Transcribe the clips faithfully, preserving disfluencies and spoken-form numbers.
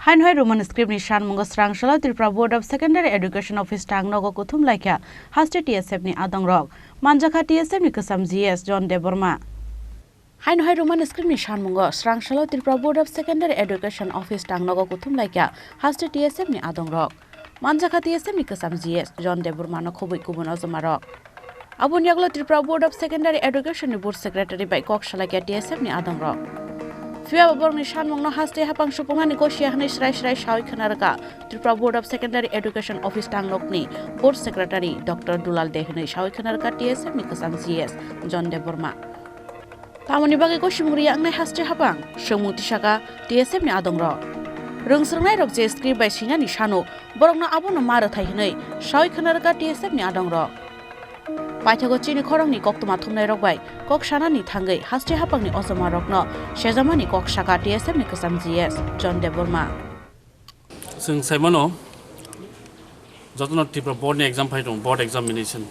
Haino hai Roman script ni sanmungo srang salo Tripura Board of Secondary Education Office tang nogo kuthum laikha haste T S F ni adongrok. Manjakha T S F ni kwcham G S John Debbarma. Haino hai Roman script ni sanmungo srang salo Tripura Board of Secondary Education Office tang nogo kuthum laikha haste T S F ni adongrok. Manjakha T S F ni kwcham G S John Debbarma no khobwi kubun ojomarok. Aboni yagulo Tripura Board of Secondary Education ni Board Secretary bai kok salaikha T S F ni adongrok. Phiya ba borokni sanmungno haste hapang supungmani gosia hwnwi srai srai sawi khna rwkha Tripura Board of Secondary Education Office tangnokni Board Secretary Doctor Dulal De hwnwi sawi khna rwkha T S F ni kwcham G S John Debbarma. Tamoni bagwi gosimung riya wngnai haste hapang, swngmung tisaka T S F ni adongrok. Rwngsrwngnairok je script bai swinani sano, borokno abono ma rwthai hwnwi sawi khna rwkha T S F ni adongrok. Paithago chini khorangni koktwma thumnairok bai kok sanani thangwi haste hapangni ojomarokno sejamani kok saka T S F ni kwcham G S John Debbarma. Chwng saimano, jotono Tripura Board ni exam phai tongo, board examination.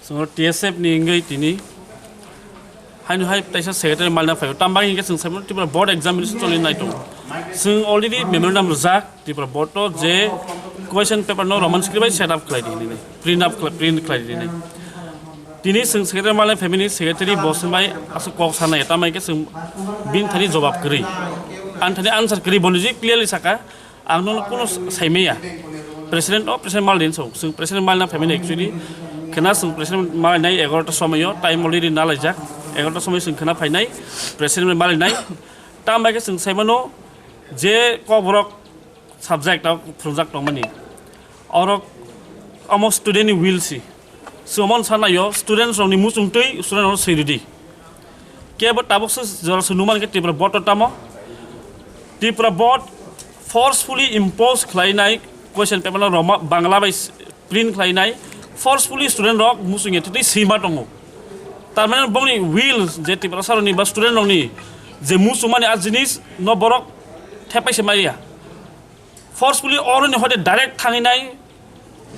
Chwng T S F ni wngwi tini haino hai taisa secretary malna phaio. Tamo bagwi hinkhe chwng saimano Tripura Board examination choli nai tongo. Chwng already memorandum rijak Tripura Board o je question paper no Roman script bai set up khlai di hinwi, print up khlai, print khlai di hinwi. Tini chwng secretary malai family secretary bo chwng bai aswk kok sanai, tamo hinkhe chwng bini thani jobab kwrwi. Ani thani answer kwrwi, bono je clearly saka, ang nono kuno saimaya. President o, president malai din so, chwng president malna family actually khena chwng president malai nai egarota somoyo, time already nalaijak, egarota somoyo chwng khena phainai, president malai nai. Tamo hinkhe chwng saimano je kokborok subject o phwrwngjak tongmani. Oro omo student ni will si. Chwng omo wngsa naio, students rokni muchungtwi student rokno swi rwdi. Kebo tabuk se jora se nukmani khe Tripura Board o tamo. Tripura Board forcefully impose khlainai question paper no Roma, Bangla bai print khlainai, forcefully student rok muchungya thitwi swima tongo. Tar mane bongni will je Tiprasa rokni ba student rokni je muchungmani a jinis no borok thepai se maya. Forcefully oroni hode direct thanginai,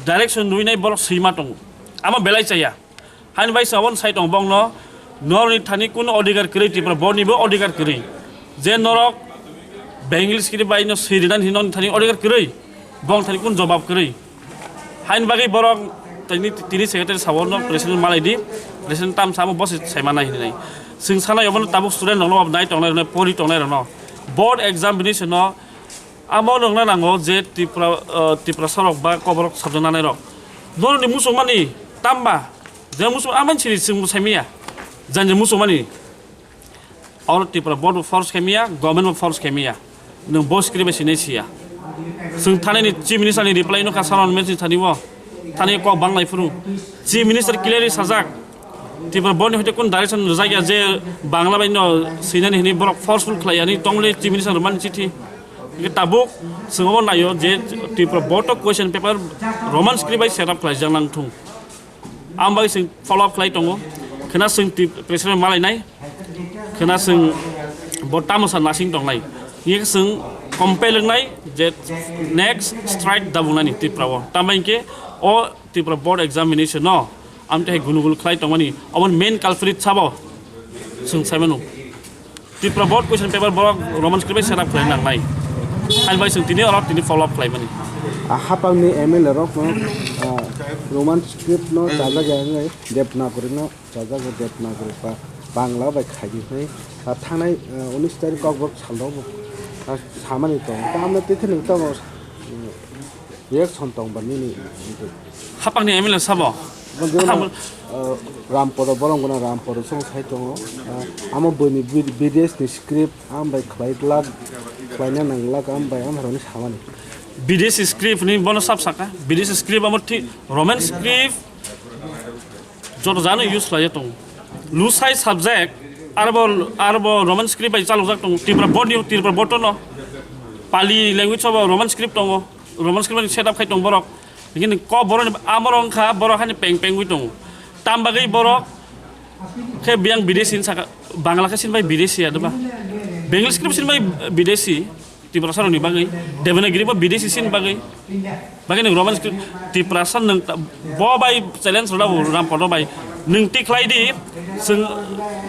direction nuinai borok swima tongo. Amo belai chaya. Haini bai se aboni sai tongo bongno, norokni thani kuno odhikar kwrwi, Tripura Board nibo odhikar kwrwi. Je norok Bengali script bai no swi rinani hinwi norokni thani odhikar kwrwi, bong thani kun jobab kwrwi. Haini bagwi borok tini, tini secretary sabo no president malai di, president tam samo bosi sai manai hinwi. Chwng sanai obono tabuk student rokno nai tongnai rokno, pori tongnai rokno. Board examination no amo rokna nango je Tripura, uh, Tiprasa rok ba koborok sabjak nanai rok. Norokni muchungmani tamba, je muchung amani siri chwng saimaya, jani muchungmani. Oro Tripura Board bo force khaimaya, government bo force khaimaya. Nwng bo script bai sinai siya. Chwng thani ni Chief Minister ni reply no kasa ron message thani o. Thani kok banglai phuru. Chief Minister clearly sajak. Tripura Board ni hoite kun direction rijak ya je Bangla bai no sinani hini borok forceful khlai yani tongmani Chief Minister romani chithi. Hingke tabuk chwng obo naio je Tripura Board o question paper Roman script bai set up khlaijak nang thung. Ang bai chwng follow up khlai tongo. Khena chwng twi president malai nai. Khena chwng bo tamo sa nasing tong nai. Ye chwng compel wngnai je next strike da bungnani Tripura o. Tamo hinkhe o Tripura board examination no amte hai gunugul khlai tongmani. Omo main culprit sabo chwng sai mano. Tripura board question paper borok Roman script bai set up khlai nangnai. Hai bai chwng tini oro tini follow up khlai mani. A hapangni M L A rok no, ah, Roman script no chajak ya wngwi Devanagari no chajak, Devanagari ba Bangla bai khaidi hwnwi, ah, thanai, ah, unis tarik Kokborok salrok bo, ah, samani tongo. Tamno tei kheno tongo. Reaction tong ba nini? Hapangni M L A sabo? Omo jemon, Hapang- ah, Ramporo, Bolongona Ramporo song sai tongo. Ah, amo buini bid-, bidesh ni script, am bai khlai glak, khlaina nang glak, am bai am haroni samani. Bideshi script ni bono sab saka. Bideshi script amo thi-, Roman script joto jano use khlai tongo. Lusai subject, arbo, arbo Roman script bai chalok jak tongo. Tripura board ni, Tripura board no. Pali language abo Roman script tongo. Roman script ni set up khai tong borok. Hingke ni ko borok ni amoro wngkha borok hani peng peng wi tongo. Tam bagwi borok khe biyang bideshi hin saka, Bangla khe sin bai bideshi ya doba. Bengali script sin bai bideshi, Tiprasa rokni bagwi. Devanagari bo bideshi sin bagwi. Bagwi ni Roman script Tiprasa nang ta-, bo bai challenge rwda bo Ramporo bai. Nwng tik khlai di, chwng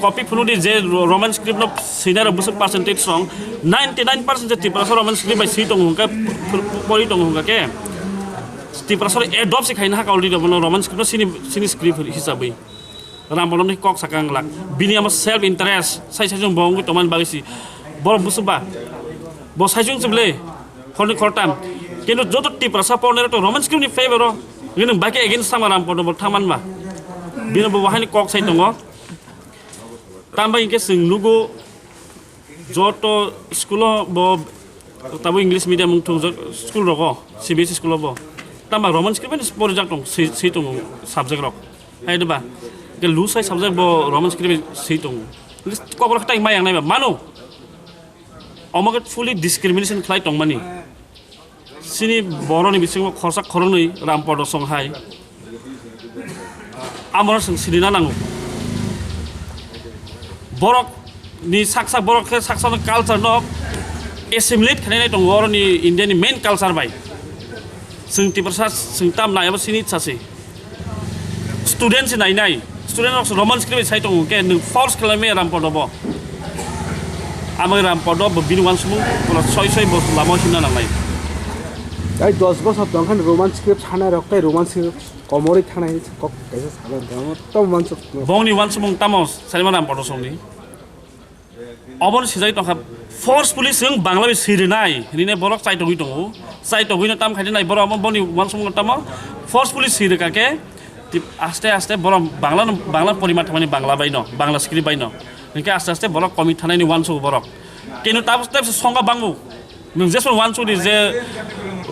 copy phunu di je Ro-, Roman script no swinai rok bwswk percentage song, ninety nine percent je Tiprasa Roman script bai swi tongo hwnkhe, ph-, ph-, pori tongo hwnkha khe, Tiprasa rok adopt se khaina hakha already bono Roman script no sini, sini script hisabwi. Ram Padma ni kok sakha wng lak, bini amo self interest, sai sai chwng bo wngwi tongmani bagwi si, borok bwswk ba, bo sai chwng chwble, khorni khortam, kintu joto Tiprasa pornai rok to Roman script ni favor o, nwng bai khe against sama Ram Padma bo thangman ba, bini bo bahai ni kok sai tongo. Tambai hinkhe chwng nugo joto school o bo tabo English medium wng thung jak school rogo, C B S E school o bo. Tamba Roman script bai porijak tong, swi, swi tongo subject rok. Hai de ba? Ke lu sai subject bo Roman script bai swi tongo. English kok rok tai mai ang nai ba mano. Omo khe fully discrimination khlai tongmani. Chini boroni bisingo khorsa khoroknwi Ram Padma song hai. Amoro chwng sinina nango. Borok ni saksa borok khe saksa no culture no assimilate khainai tongo oroni India ni main culture bai. Chwng Tiprasa chwng tam nai abo chini itsa se. Student se nai nai. Student rok Roman script bai sai tongo khe nwng force khlai maya Ram Padma bo. Amo Ram Padma bo bini uansukmung bono soi soi bo lama himna nangnai. Tei dos bosor tong khe Roman script sanai rok tei Roman script komorwi thanai kok kaisa saban tamo tamo uansuk. Bongni uansukmung tamo saima Ram Padma songni. Obono sijai tongkha, forcefully chwng Bangla bai swi rwnai, hinwi borok chaitogwi tongo. Chaitogwino tam khaidi nai borok omo boni uansukmung tamo forcefully swi rwkha khe, tip-, aste aste borok Bangla no, Bangla porima thangmani Bangla bai no, Bangla script bai no. Hinkhe aste aste borok komi thanaini uansuk borok. Kenu tab-, tabse songkha bango. Nwng jesor uansuk di je,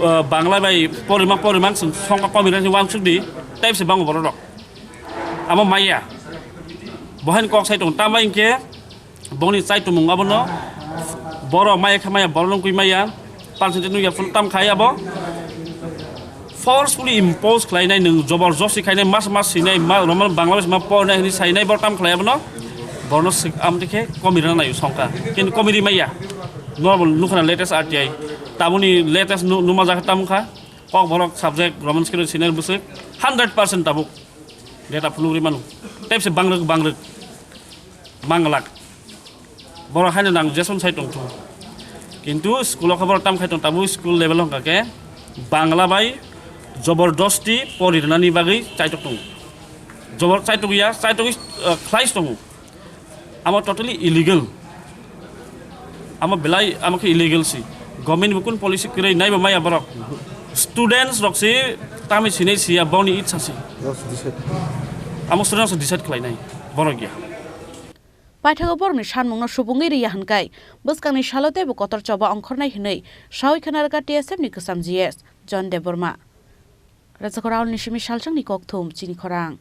uh, Bangla bai porima, porima chwng songkha komi rani uansuk di, tabse bango borok rok. Amo maya. Bohain kok sai tong, tamo hinkhe, Bongni chaitumung abono borok maya khe maya, borok nungkui maya, percentage nungya phano tam khai abo. Forcefully impose khlainai, nwng joborjosti khainai, mas mas sinai, ma, Roman Bangladesh ma pornai hinwi sainai, borok tam khlai abono, borokno sik-, amtwi khe komiri rwnai songkha. Kintu komiri maya, normal nukhana latest R T I, tabukni latest nu-, numa jakha tamo kha, kok borok subject Roman script sinai bwswk hundred percent tabuk data phunugri mano, tei se bangrwk bangrwk. Manglak. Borok haino nang Jason sai tongthung. Kintu school o khe borok tam khai tong, tabuk school level hwnkha khe Bangla bai jobordosti pori rwnani bagwi chaitok tongo. Jobor chaitok ya, chaitok, uh, khlai tongo. Amo totally illegal. Amo belai, amo khe illegal si. Government bo kun policy kwrwi naiba maya borok. Students rok si tamni sinai siya boni itsa si. Rok si decide. Amo students rok decide khlainai borok ya. Paithago borokni sanmungno subungwi riya hwnkai, bwskangni salo teibo kotor choba ongkhornai hwnwi sawi khna rwkha T S F ni kwcham G S John Debbarma. Rajakhor Raul ni simi salsangni kokthum chini khorang.